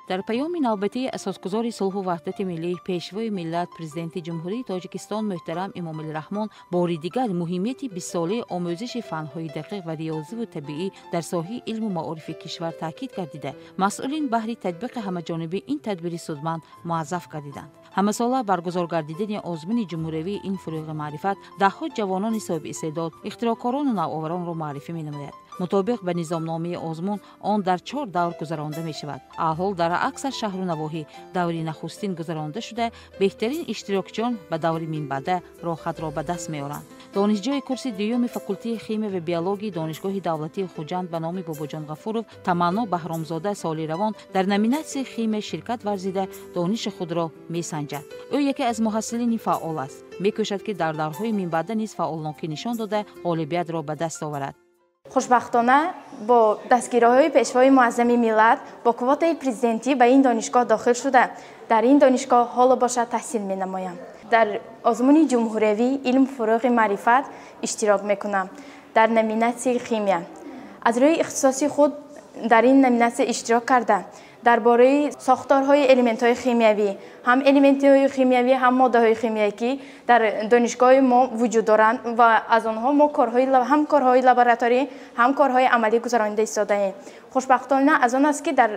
Дар паёми навбатии асосгузори сулҳу ваҳдати миллӣ, Пешвои миллат, Президенти Ҷумҳурии Тоҷикистон муҳтарам Эмомалӣ Раҳмон бори дигар муҳимияти бистсолаи омӯзиши фанҳои дақиқ ва риёзиву табиӣ дар соҳаи илму маорифи кишвар таъкид гардида, масъулин баҳри татбиқи ҳамаҷонибаи ин тадбири судманд муаззаф гардиданд. Ҳамасола баргузор гардидани озмуни ҷумҳуриявии «Илм фурӯғи маърифат» даҳҳо ҷавонони соҳибистеъдод, ихтироъкорону навоваронро муаррифӣ менамояд. Мутобиқ ба низомномаи озмун, он дар чор давр гузаронда мешавад. Алҳол дар аксар шаҳру навоҳӣ даври нахустин гузаронда шуда, беҳтарин иштирокчиён ба даври минбаъда роҳхатро ба даст меоранд. Донишҷӯи курси дуюми факултети химия ва биологияи Донишгоҳи давлатии Хуҷанд ба номи Бобоҷон Ғафуров Таманно Баҳромзода соли равон дар номинатсияи химия ширкат варзида, дониши худро месанҷад. Ӯ яке аз муҳассилини фаъол аст. Мекӯшад, ки дар даврҳои минбаъда низ фаъолнокӣ нишон дода, ғолибиятро ба даст оварад. Хушбахтона, бо дастгириҳои Пешвои муаззами миллат бо квотаи президентӣ ба ин донишгоҳ дохил шуда, дар ин донишгоҳ ҳоло бошад таҳсил менамоям. Дар озмуни ҷумҳуриявӣ «Илм фурӯғи маърифат» иштирок мекунам дар номинатсияи химия. Аз рӯи ихтисоси худ дар ин номинатсия иштирок карда, дар бораи сохторҳои элементҳои химиявӣ, ҳам элементҳои химиявӣ, ҳам моддаҳои химиявӣ, ки дар донишгоҳи мо вуҷуд доранд ва аз онҳо мо ҳам корҳои лабораторӣ, ҳам корҳои амалӣ гузаронида истодаем. Хушбахтона аз он аст, ки дар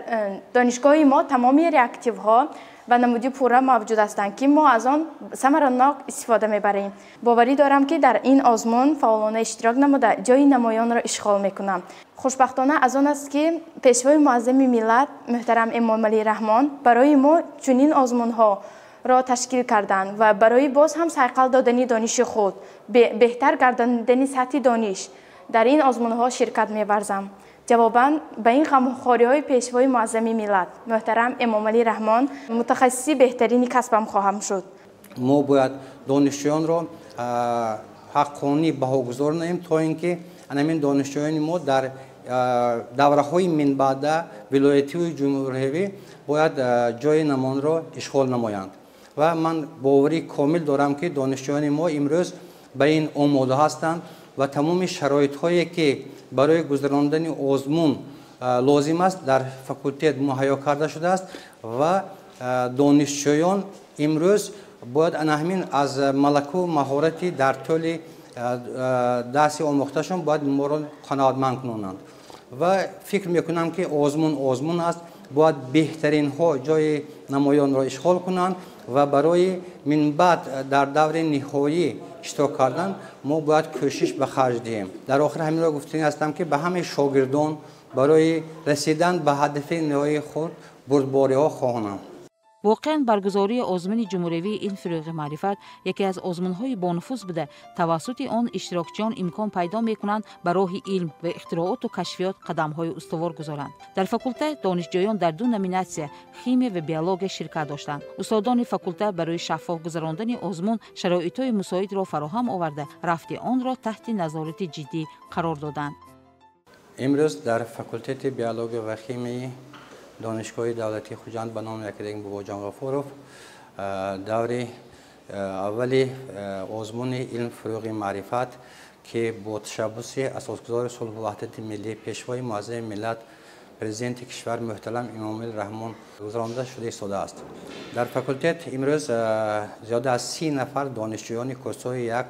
донишгоҳи мо тамоми реактивҳо ба намуди пурра мавҷуд ҳастанд, ки мо аз он самаранок истифода мебарем. Боварӣ дорам, ки дар ин озмун фаъолона иштирок намуда, ҷои намоёнро ишғол мекунам. Хушбахтона аз он аст, ки Пешвои муаззами миллат муҳтарам Эмомалӣ Раҳмон барои мо чунин озмунҳоро ташкил карданд ва барои боз ҳам сайқал додани дониши худ, беҳтар гардонидани сатҳи дониш дар ин озмунҳо ширкат меварзам. Ҷавобан ба ин ғамхориҳои Пешвои муаззами миллат муҳтарам Эмомалӣ Раҳмон мутахассиси беҳтарини касбам хоҳам шуд. Мо бояд донишҷӯёнро ҳаққонӣ баҳогузор наем, то ин ки анамин донишҷӯёни мо дар давраҳои минбаъда, вилоятиву ҷумҳуриявӣ, бояд ҷои намоёнро ишғол намоянд. Ва ман боварии комил дорам, ки донишҷӯёни мо имрӯз ба ин омода ҳастанд ва тамоми шароитҳое, ки барои гузарондани озмун лозим аст, дар факултет муҳайё карда шудааст. Ва донишҷӯён имрӯз бояд ана ҳамин аз малаку маҳорати дар тӯли дарси омӯхташон бояд моро қаноатманд кунонанд. Ва фикр мекунам, ки озмун озмун аст, бояд беҳтаринҳо ҷои намоёнро ишғол кунанд ва барои минбаъд дар даври ниҳоӣ иштирок кардан мо бояд кӯшиш ба харҷ диҳем. Дар охир ҳаминро гуфтанӣ ҳастам, ки ба ҳамаи шогирдон барои расидан ба ҳадафи ниҳоии худ бурдбориҳо хоҳонам. Воқеан, баргузории озмуни ҷумҳуриявии «Илм фурӯғи маърифат» яке аз озмунҳои бонуфуз буда, тавассути он иштирокчиён имкон пайдо мекунанд, ба роҳи илм ва ихтирооту кашфиёт қадамҳои устувор гузоранд. Дар факулта донишҷӯён дар ду номинатсия, химия ва биология, ширкат доштанд. Устодони факулта барои шаффоф гузарондани озмун шароитҳои мусоидро фароҳам оварда, рафти онро таҳти назорати ҷиддӣ қарор доданд. Имрӯз дар факултети биология ва химияи Донишгоҳи давлатии Хуҷанд ба номи академик Бобоҷон Ғафуров даври аввали озмуни «Илм фурӯғи маърифат», ки бо ташаббуси асосгузори сулҳу ваҳдати миллӣ, Пешвои муаззами миллат, Президенти кишвар муҳтарам Эмомалӣ Раҳмон гузаронида шуда истодааст. Дар факултет имрӯз зиёда аз 30 нафар донишҷӯёни курсҳои як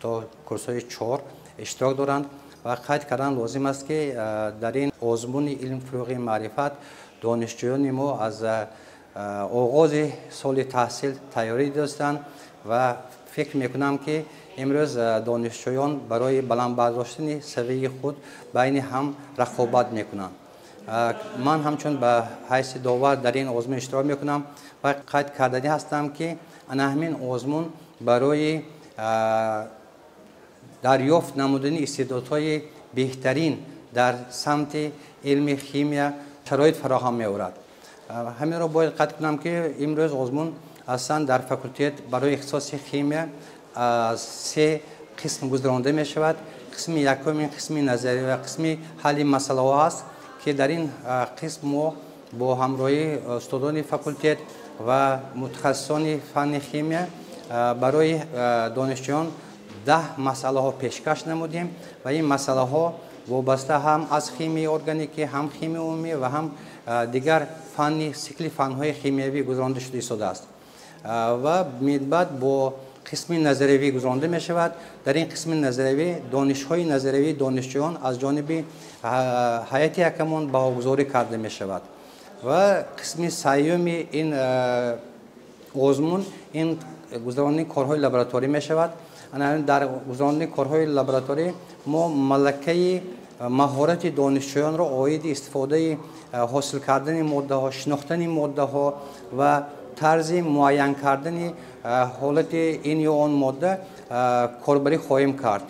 то курсҳои чор иштирок доранд. Ва қайд кардан лозим аст, ки дар ин озмуни «Илм фурӯғи маърифат» донишҷӯёни мо аз оғози соли таҳсил тайёрӣ дидастанд ва фикр мекунам, ки имрӯз донишҷӯён барои баланд бардоштани савияи худ байни ҳам рақобат мекунанд. Ман ҳамчун ба ҳайси довар дар ин озмун иштирок мекунам ва қайд карданӣ ҳастам, ки ана ҳамин озмун барои дарёфт намудани истеъдодҳои беҳтарин дар самти илми химия шароит фароҳам меорад. Ҳаминро бояд қайд кунам, ки имрӯз озмун аслан дар факултет барои ихтисоси химия се қисм гузаронда мешавад. Қисми якум ин қисми назарӣ ва қисми ҳалли масъалаҳо аст, ки дар ин қисм мо бо ҳамроҳии устодони факултет ва мутахассисони фанни химия барои донишҷӯён 10 масъалаҳо пешкаш намудем ва ин масъалаҳо вобаста ҳам аз химияи органикӣ, ҳам химияи умумӣ ва ҳам дигар фанни сикли фанҳои химиявӣ гузаронда шуда истодааст ва минбаъд бо қисми назариявӣ гузаронда мешавад. Дар ин қисми назариявӣ донишҳои назариявии донишҷӯён аз ҷониби ҳайати ҳакамон баҳогузорӣ карда мешавад ва қисми сеюми ин озмун ин гузаронидани корҳои лабораторӣ мешавад. Дар гузаронидани корҳои лабораторӣ мо малакаи маҳорати донишҷӯёнро оиди истифодаи ҳосил кардани моддаҳо, шинохтани моддаҳо ва тарзи муайян кардани ҳолати ин ё он модда корбарӣ хоҳем кард.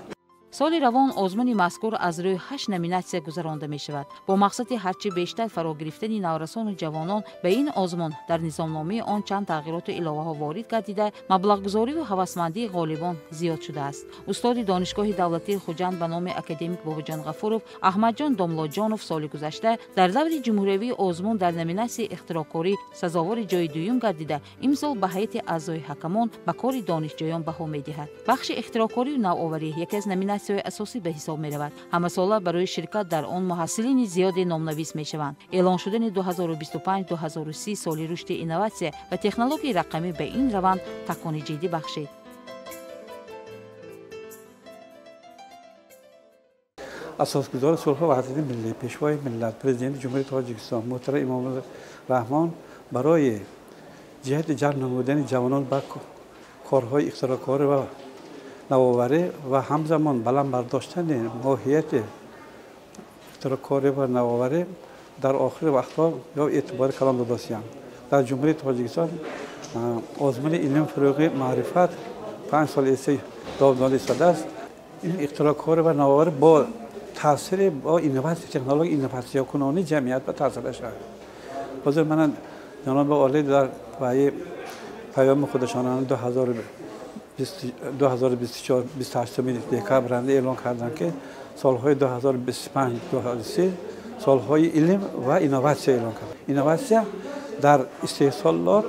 Соли равон озмуни мазкур аз рӯи 8 номинатсия гузаронда мешавад. Бо мақсади ҳарчи бештар фаро гирифтани наврасону ҷавонон ба ин озмун дар низомномаи он чанд тағйироту иловаҳо ворид гардида, маблағгузориву ҳавасмандии ғолибон зиёд шудааст. Устоди Донишгоҳи давлатии Хуҷанд ба номи академик Бобоҷон Ғафуров Аҳмадҷон Домлоҷонов соли гузашта дар даври ҷумҳуриявии озмун дар номинатсияи ихтироъкорӣ сазовори ҷои дуюм гардида, имсол ба ҳайати аъзои ҳакамон ба кори донишҷӯён баҳо медиҳад. Бахши ихтироъкорию навоварӣ яке аз номинатсияҳои асосӣ ба ҳисоб меравад. Ҳамасола барои ширкат дар он муҳассилини зиёде номнавис мешаванд. Эълон шудани 2025-2030 соли рушди инноватсия ва технологияи рақамӣ ба ин раванд такони ҷиддӣ бахшид. Асосгузори сулҳу ваҳдати миллӣ, Пешвои миллат, Президенти Ҷумҳурии Тоҷикистон муҳтарам Эмомалӣ Раҳмон барои ҷиҳати ҷалб намудани ҷавонон ба корҳои ихтироъкорӣ ва навоварӣ ва ҳамзамон баланд бардоштани моҳияти ихтироъкорӣ ва навоварӣ дар охири вақтҳо ё эътибори калон додастанд. Дар Ҷумҳурии Тоҷикистон озмуни илм, фурӯғи маърифат 5 сол эси давом дода истодааст. Ин ихтироъкорӣ ва навоварӣ бо таъсири бо инноватсия, технология инноватсиякунонии ҷамъият ба таъсир шавад. Ҳозир мана ҷаноби олӣ дар паёми худашон 2024 28 декабр эълон карданд, ки солҳои 2025-2030 солҳои илм ва инноватсия эълон кард. Инноватсия дар истеҳсолот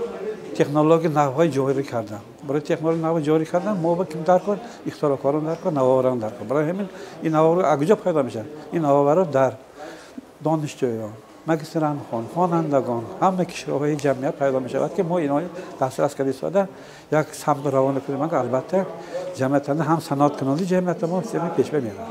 технологияи навҳои ҷорӣ кардан. Барои технологияи навҳои ҷорӣ кардан мо ба ким даркор? Ихтироъкорон даркор, навоварон даркор. Барои ҳамин ин навоварӣ аз куҷо пайдо мешавад? Ин навоварӣ дар донишҷӯён, магистрантхон, хонандагон, ҳама кишварҳои ҷамъият пайдо мешавад, ки мо инҳои дастрас карда истода як самт равона кунем, албатта ҷамъиятанда ҳам саноаткунонии ҷамъияти мо пешба меравад.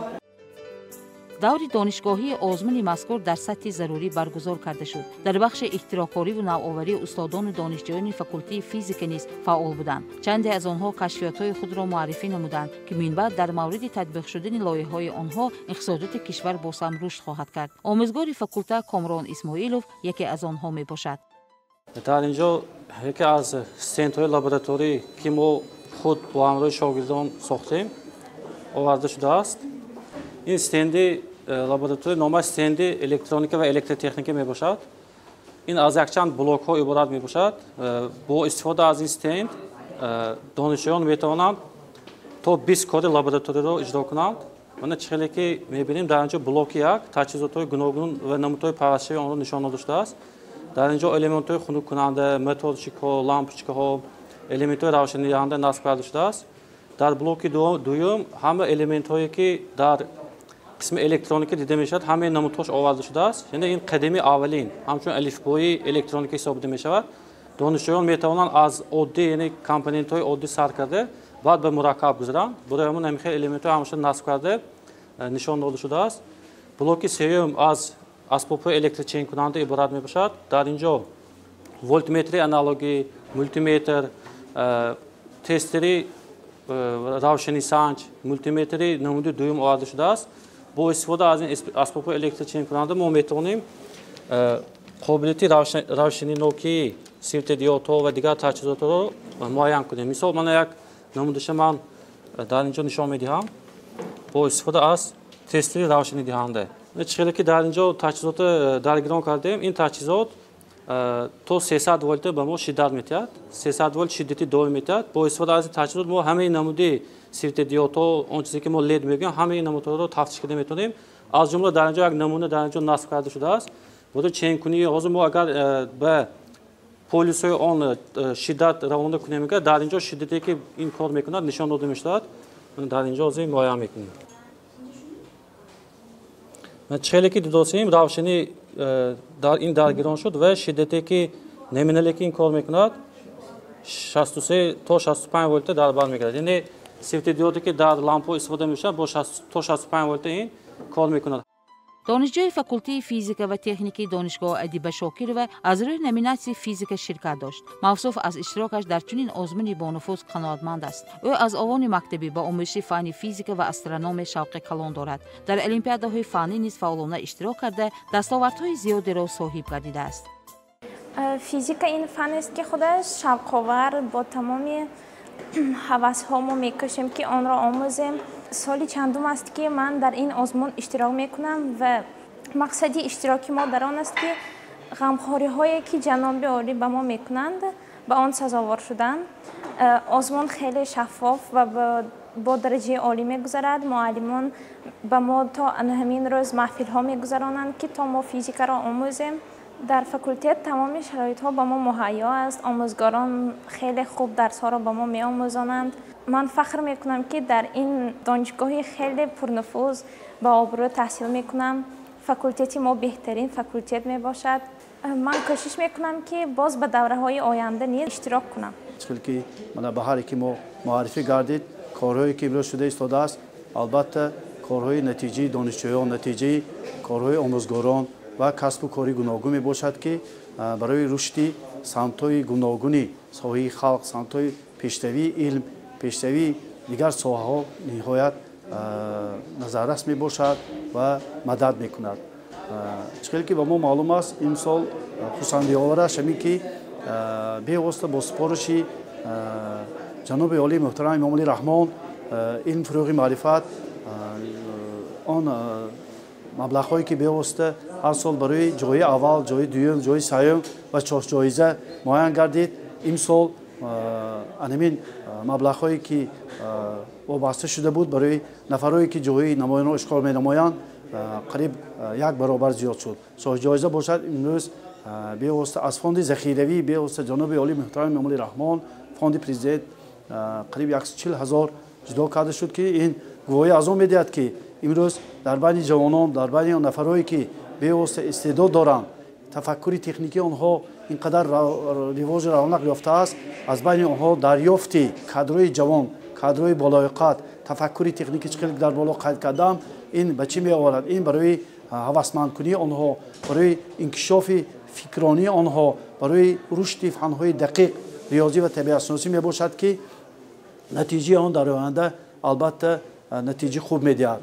Даври донишгоҳии озмуни мазкур дар сатҳи зарурӣ баргузор карда шуд. Дар бахши ихтироъкориву навоварӣ устодону донишҷӯёни факултии физика низ фаъол буданд. Чанде аз онҳо кашфиётҳои худро муаррифӣ намуданд, ки минбаъд дар мавриди татбиқ шудани лоиҳаҳои онҳо иқтисодиёти кишвар боз ҳам рушд хоҳад кард. Омӯзгори факулта Комрон Исмоилов яке аз онҳо мебошад. Дар ин ҷо яке аз стендҳои лабораторӣ, ки мо худ бо ҳамроҳи шогирдон сохтем, оварда шудааст. Ин стенди лаборатория номаш стенди электроника ва электротехника мебошад. Ин аз якчанд блокҳо иборат мебошад. Бо истифода аз ин стенд донишҷӯён метавонанд то 20 кори лабораторияро иҷро кунанд. Мана чӣ хеле ки мебинем, дар ин ҷо блоки як таҷҳизотҳои гуногун ва намудҳои пайвастшавии онро нишон дода шудааст. Дар ин ҷо элементҳои хунуккунанда, методчикҳо, лампочкаҳо, элементҳои равшанидиҳанда насб карда шудааст. Дар блоки дуюм ҳама элементҳое ки дар қисми электроника дида мешавад, ҳамаи намудҳош оварда шудааст. Яъне ин қадами аввалин, ҳамчун алифбои электроника ҳисобида мешавад. Донишҷӯён метавонанд аз оддӣ, яъне компонентҳои оддӣ сар карда, баъд ба мураккаб гузаранд. Барои ҳамон ҳамин хел элементҳои ҳамаша насб карда нишон дода шудааст. Блоки сеюм аз асбобҳои электроченкунанда иборат мебошад. Дар ин ҷо вольтметри аналогӣ, мултиметр, тестери равшанисанҷ, мултиметри намуди дуюм оварда шудааст. Бо истифода аз ин асбобҳои электроченкунанда мо метавонем қобилияти равшанинокии светодиодҳо ва дигар таҷҳизотро муайян кунем. Мисол, мана як намудаша ман дар ин ҷо нишон медиҳам бо истифода аз тестери равшанидиҳанда. Чӣ хеле ки дар ин ҷо таҷҳизотро даргирон кардем, ин таҷҳизот то 300 вольт ба мо шиддат медиҳад, 300 вольт шиддати доим медиҳад. Бо истифода аз ин таҷҳизот мо ҳамаи намуди светодиодҳо, он чизе ки мо лед мегӯем, ҳамаи намудҳоро тафтиш карда метавонем. Аз ҷумла дар ин ҷо як намуна дар ин ҷо насб карда шудааст. Барои ченкунӣ ҳозир мо агар ба полюсҳои он шиддат равона кунем, дар ин ҷо шиддате ки ин кор мекунад нишон дода мешавад. Дар ин ҷо ҳозир муайян мекунем. Чхеле ки дидосем, равшанӣ дар ин даргирон шуд ва шиддате ки номинале ки ин кор мекунад 63 то 65 волта дар бар мегирад. Яъне светодиоде ки дар лампо истифода мешавад бо 60 то 65 волта ин кор мекунад. Донишҷӯи факултети физика ва техникии донишгоҳ Адиба Шокирова аз рӯи номинатсияи физика ширкат дошт. Мавсуф аз иштирокаш дар чунин озмуни бонуфуз қаноатманд аст. Ӯ аз овони мактабӣ ба омӯзиши фанни физика ва астрономия шавқи калон дорад. Дар олимпиадаҳои фаннӣ низ фаъолона иштирок карда, дастовардҳои зиёдеро соҳиб гардидааст. Физика ин фан аст, ки худаш шавқовар, бо тамоми ҳавасҳо мо мекӯшем, ки онро омӯзем. Соли чандум аст, ки ман дар ин озмун иштирок мекунам ва мақсади иштироки мо дар он аст, ки ғамхориҳое, ки ҷаноби олӣ ба мо мекунанд, ба он сазовор шудан. Озмун хеле шаффоф ва бо дараҷаи олӣ мегузарад. Муаллимон ба мо то ҳамин рӯз маҳфилҳо мегузаронанд, ки то мо физикаро омӯзем. Дар факултет тамоми шароитҳо ба мо муҳайё аст. Омӯзгорон хеле хуб дарсҳоро ба мо меомӯзонанд. Ман фахр мекунам, ки дар ин донишгоҳи хеле пурнуфуз ба обрӯ таҳсил мекунам. Факултети мо беҳтарин факултет мебошад. Ман кӯшиш мекунам, ки боз ба давраҳои оянда низ иштирок кунам. Чил ки мана ба ҳаре ки мо муаррифӣ гардид, корҳое ки имрӯз шуда истодааст, албатта корҳои натиҷаи донишҷӯён, натиҷаи корҳои омӯзгорон ва касбу кори гуногун мебошад, ки барои рушди самтҳои гуногуни соҳаи халқ, самтҳои пешравии илм, пешравии дигар соҳаҳо ниҳоят назаррас мебошад ва мадад мекунад. Чӣ хеле ки ба мо маълум аст, имсол хурсандиовараш ҳамин ки бевосита бо супориши ҷаноби олии муҳтарам Эмомалӣ Раҳмон илм, фурӯғи маърифат, он маблағҳое ки бевосита ҳар сол барои ҷои аввал, ҷои дуюм, ҷои сеюм ва чорҷоиза муайян гардид, имсол анамин маблағҳое ки вобаста шуда буд барои нафарое ки ҷои намоёнро ишғол менамоянд, қариб як баробар зиёд шуд. Соҳибҷоиза бошад имрӯз бевосита аз фонди захиравии бевосита ҷаноби олии муҳтарам Эмомалӣ Раҳмон, фонди президент қариб 140 ҳазор ҷудо карда шуд, ки ин гувоҳӣ аз он медиҳад, ки имрӯз дар байни ҷавонон, дар байни нафарое ки бевосита истеъдод доранд, тафаккури техникии онҳо ин қадар ривоҷу равнақ ёфтааст, аз байни онҳо дарёфти кадрҳои ҷавон, кадрҳои болоиқат, тафаккури техникӣ, чӣ хеле дар боло қайд кардам, ин ба чӣ меоварад? Ин барои ҳавасмандкунии онҳо, барои инкишофи фикронии онҳо, барои рушди фанҳои дақиқ, риёзӣ ва табиатшиносӣ мебошад, ки натиҷаи он дар оянда албатта натиҷаи хуб медиҳад.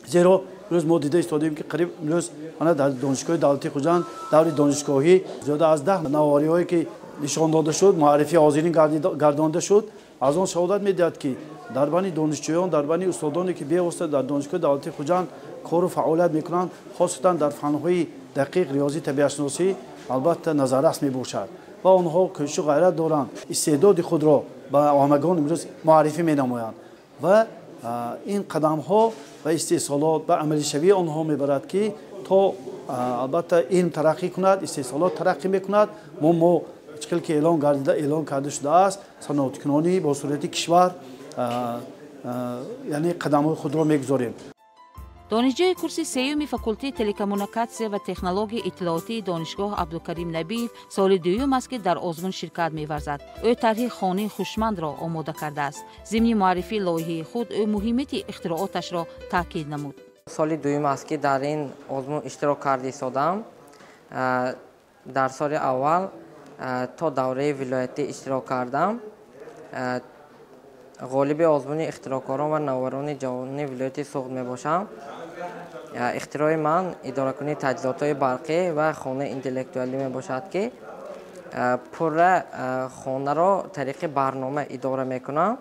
Зеро имрӯз мо дида истодем, ки қариб имрӯз мана дар донишгоҳи давлатии Хуҷанд даври донишгоҳӣ зиёда аз 10 навовариҳое ки нишон дода шуд, муаррифии ҳозирин гардонда шуд, аз он шаҳодат медиҳад, ки дар байни донишҷӯён, дар байни устодоне ки бевосита дар донишгоҳи давлатии Хуҷанд кору фаъолият мекунанд, хосатан дар фанҳои дақиқ, риёзӣ, табиатшиносӣ, албатта назаррас мебошад ва онҳо кӯшишу ғайрат доранд, истеъдоди худро ба омагон имрӯз муаррифӣ менамоянд ва ин қадамҳо ва истеҳсолот ба амалишавии онҳо мебарад, ки то албатта илм тараққӣ кунад, истеҳсолот тараққӣ мекунад. Мо чӣ хел ки эълон гардида, эълон карда шудааст, саноаткунонӣ бо сурати кишвар яъне қадамҳои худро мегузорем. Донишҷӯи курси сеюми факултети телекоммуникатсия ва технологияи иттилоотии донишгоҳ Абдукарим Набиев соли дуюм аст, ки дар озмун ширкат меварзад. Ӯ тарҳи хонаи хушмандро омода кардааст. Зимни муаррифии лоиҳаи худ ӯ муҳимияти ихтирооташро таъкид намуд. Соли дуюм аст, ки дар ин озмун иштирок карда истодам. Дар соли аввал то давраи вилоятӣ иштирок кардам. Ғолиби озмуни ихтироъкорон ва навоварони ҷавони вилояти Суғд мебошам. Ихтирои ман идоракунии таҷҳизотҳои барқӣ ва хонаи интеллектуалӣ мебошад, ки пурра хонаро тариқи барнома идора мекунам.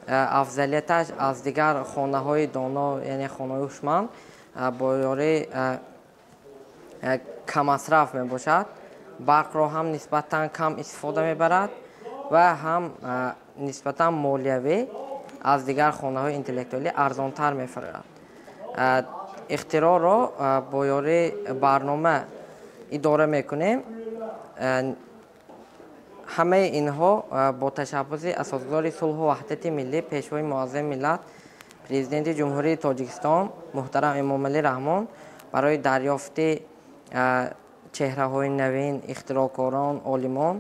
Афзалияташ аз дигар хонаҳои доно, яъне хонаҳои ҳушманд, бо ёрии каммасраф мебошад. Барқро ҳам нисбатан кам истифода мебарад ва ҳам нисбатан молиявӣ аз дигар хонаҳои интеллектуалӣ арзонтар мефарояд. Ихтироъро бо ёрии барнома идора мекунем. Ҳамаи инҳо бо ташаббуси асосгузори сулҳу ваҳдати миллӣ, пешвои муаззами миллат, Президенти Ҷумҳурии Тоҷикистон муҳтарам Эмомалӣ Раҳмон барои дарёфти чеҳраҳои навин, ихтироъкорон, олимон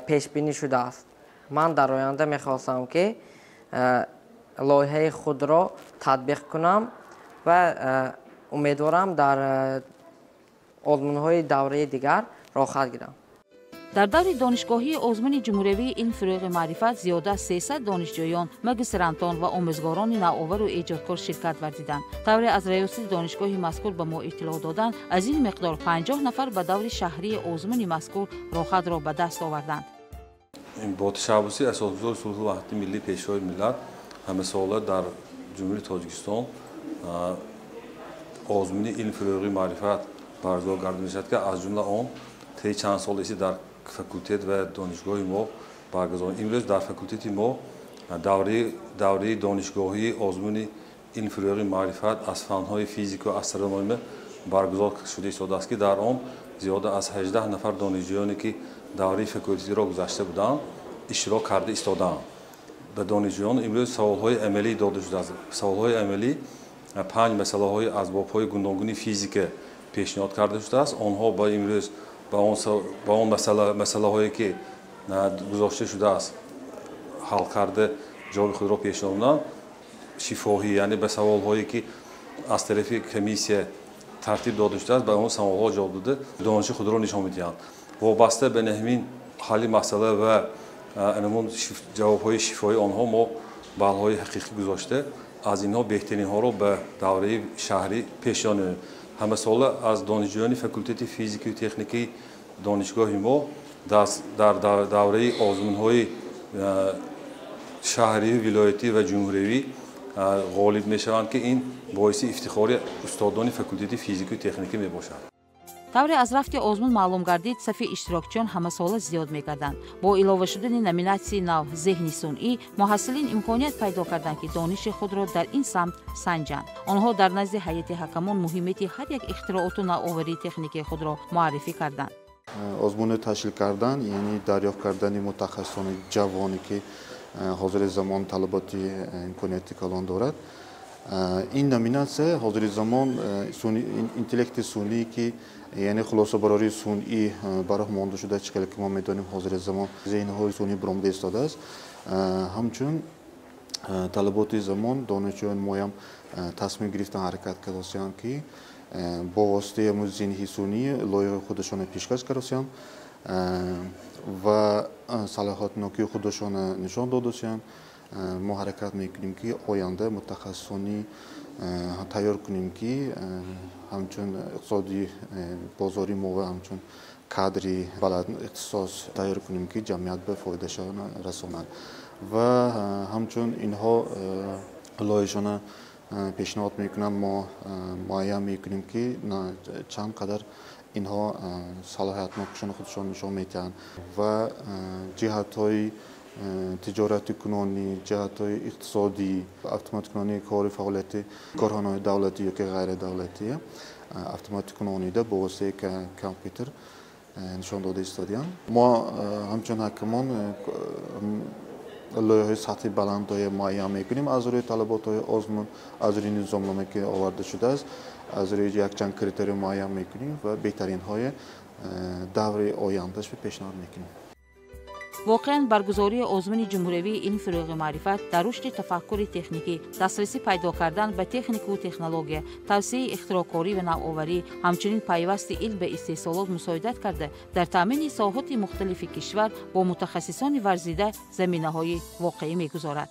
пешбинӣ шудааст. Ман дар оянда мехостам, ки лоиҳаи худро татбиқ кунам ва умедворам дар озмунҳои давраи дигар роҳхат гирам. Дар даври донишгоҳии озмуни ҷумҳуриявии илм фурӯғи маърифат зиёда аз 300 донишҷӯён, магистрантон ва омӯзгорони навовару эҷодкор ширкат варзиданд. Тавре аз раёсати донишгоҳи мазкур ба мо иттилоъ доданд, аз ин миқдор 50 нафар ба даври шаҳрии озмуни мазкур роҳхатро ба даст оварданд. Бо ташаббуси асосгузори сулҳу ваҳдати миллӣ, Пешвои миллат, ҳамасола дар Ҷумҳурии Тоҷикистон озмуни илм фурӯғи маърифат баргузор гардида мешавад, ки аз ҷумла он тӯли чанд сол аст дар факултет ва донишгоҳи мо баргузор. Имрӯз дар факултети мо давраи донишгоҳии озмуни илм фурӯғи маърифат аз фанҳои физика ва астрономия баргузор шуда истодааст, ки дар он зиёда аз 18 нафар донишҷӯёне, ки давраи факултетиро гузашта буданд, иштирок карда истодаанд. Ба донишҷӯён имрӯз саволҳои амалӣ дода шудааст. Саволҳои амалӣ 5 масъалаҳои асбобҳои гуногуни физика пешниҳод карда шудааст. Онҳо ба имрӯз ба он масъалаҳое, ки гузошта шудааст, ҳал карда ҷавоби худро пешниҳод намуданд. Шифоҳӣ, яъне ба саволҳое, ки аз тарафи комиссия тартиб дода шудааст, ба он саволҳо ҷавоб дода дониши худро нишон медиҳанд. Вобаста ба ҳамин ҳалли масъала ва анамун ҷавобҳои шифоҳии онҳо мо баллҳои ҳақиқӣ гузошта аз инҳо беҳтаринҳоро ба давраи шаҳрӣ пешниҳод намоем. Ҳамасола аз донишҷӯёни факултети физикаю техникии донишгоҳи мо дар давраи озмунҳои шаҳрию вилоятӣ ва ҷумҳуриявӣ ғолиб мешаванд, ки ин боиси ифтихори устодони факултети физикаю техникӣ мебошад. Тавре аз рафти озмун маълум гардид, сафи иштирокчиён ҳамасола зиёд мегарданд. Бо илова шудани номинатсияи нав зеҳни сунъӣ, муҳассилин имконият пайдо карданд, ки дониши худро дар ин самт санҷанд. Онҳо дар назди ҳайати ҳакамон муҳимияти ҳар як ихтирооту навоварии техникии худро муаррифӣ карданд. Озмунро ташкил кардан, яъне дарёфт кардани мутахассисони ҷавоне, ки ҳозири замон талаботи имконияти калон дорад. Ин номинатсия ҳозири замон интеллекти сунъӣ, ки яъне хулосабарории сунъӣ ба роҳ монда шуда, чӣ хеле ки мо медонем ҳозири замон зеҳнҳои сунъӣ баромада истодааст. Ҳамчун талаботи замон донишҷӯён моям тасмим гирифтан ҳаракат кардасиянд, ки бо воситаи зеҳни сунъӣ лоиҳаи худашонро пешкаш кардасиянд ва салоҳиятнокии худашонро нишон додасиянд. Мо ҳаракат мекунем, ки оянда мутахассисони тайёр кунем, ки ҳамчун иқтисоди бозори мо ва ҳамчун кадри баланд ихтисос тайёр кунем, ки ҷамъият ба фоидашон расонад ва ҳамчун инҳо лоиҳашонро пешниҳод мекунанд. Мо муайян мекунем, ки чанд қадар инҳо салоҳиятнокишон худашон нишон медиҳанд ва ҷиҳатҳои тиҷоратикунонӣ, ҷиҳатҳои иқтисодӣ, автоматикунонии кори фаъолияти корхонаҳои давлатӣ ё ки ғайридавлатӣ автоматикунонида бо воситаи компютер нишон дода истодаанд. Мо ҳамчун ҳакамон лоиҳаҳои сатҳи баландое муайян мекунем аз рӯи талаботҳои озмун, аз рӯи низомнома, ки оварда шудааст, аз рӯи якчанд критерий муайян мекунем ва беҳтаринҳои даври ояндаш пешниҳод мекунем. Воқеан баргузории озмуни ҷумҳуриявии илм фурӯғи маърифат дар рушди тафаккури техникӣ, дастрасӣ пайдо кардан ба техникаву технология, тавсеаи ихтироъкорӣ ва навоварӣ, ҳамчунин пайвасти илм ба истеҳсолот мусоидат карда, дар таъмини соҳоти мухталифи кишвар бо мутахассисони варзида заминаҳои воқеӣ мегузорад.